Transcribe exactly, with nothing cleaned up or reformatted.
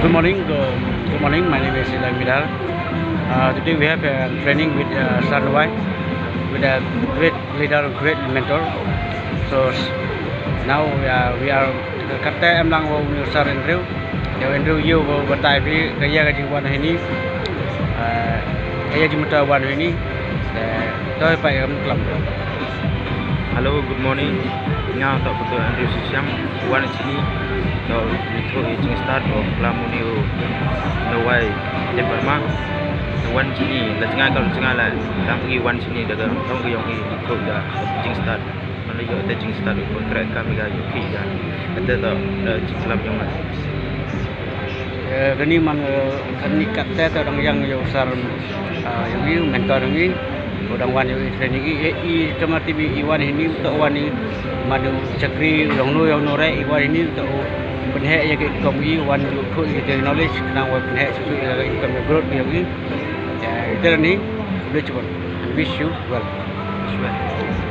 Good morning, good, good morning. My name is Ilai Midar. Uh, today we have a training with uh, Sir Wai, with a great leader, great mentor. So s- now we are, we are katta em lang wa u Sir Andrew. Ya Andrew, ïa u batai phi ka ïa ka jingwan hini. Uh, ka ïa jingmynta wan hini. Uh, to pa em klam. Hello, good morning. Nga to betul Andrew Sisiam. Wan sini. To itu jing start of klam uni u Nawai de Burma. Wan sini la tengah, kalau tengah la tang pergi wan sini dah, tang pergi yang itu dah jing start. Mana yo dah jing start pun kerek kami ga yo ki dah. Kata to dah jing klam yang mana. Eh, kani man, eh, kani katta ta dang yang yo sar, ah, yang yu mentor yang i, u dang wan yo i training i, eh, i kama ti bi i wan hini to wan i manu chakri yang no yang no re i wan hini to pynheh ya ki income i wan yo ko i te knowledge khnang wan pynheh susu ya ki income ya growth yang i. Ya, ite ni, boleh cuba. Wish you well. Wish you well.